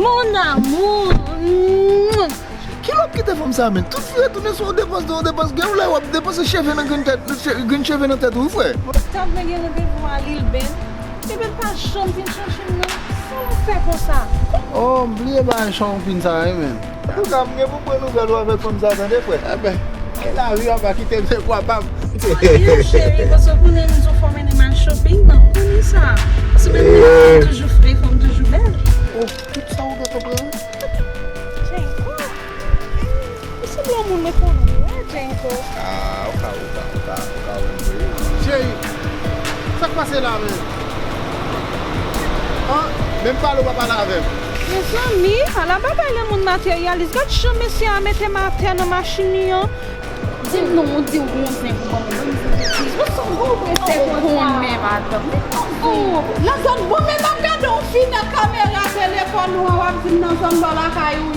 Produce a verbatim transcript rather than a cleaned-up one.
Mon amour. Kilè w ap kite fanm sa, men? Tout fi retounen sou yon depans, de yon depans. Gen yon lè w ap depanse cheve nan grenn tèt, grenn cheve nan tèt ou, wi, frè. Tande, gen randevou a Lil Ben. Lil Ben pa janm vin chèche m, non. Sa w ap fè konsa? Oh, m bliye bagay chonpin sa, wi, men. Antouka, m gen pou pran nouvèl ou avèk fanm sa, tande, frè. Enben, ke lavi a pa kite m se kwa pa m. Yo, cheri, paske w konnen m di w fò w mennen m al shopping, non? Ou konnen sa. Sou menm nivo, fò m toujou fre, fò m toujou bèl. Oh, tout sa ou gentan pran? Jenko. Ou sanble yon moun mwen konnen, wi, Jenko. Ah, ou ka, ou ka, ou ka, ou ka wè m vre. Cheri, sa k pase la, men? An, menm pale ou pa pale avè m. Mezanmi, ala bagay lè moun materyalis. Gad jan mesye a mete m atè nan machin li an. Di m non, ou di w gon zen pou ban mwen, ban m di betiz. Ou sou gwo prese pou konn men madanm. Oh, nan zòn bon, men m ap gade yon fi nan kamera telefòn ou an, w ap di m nan zòn bò lakay ou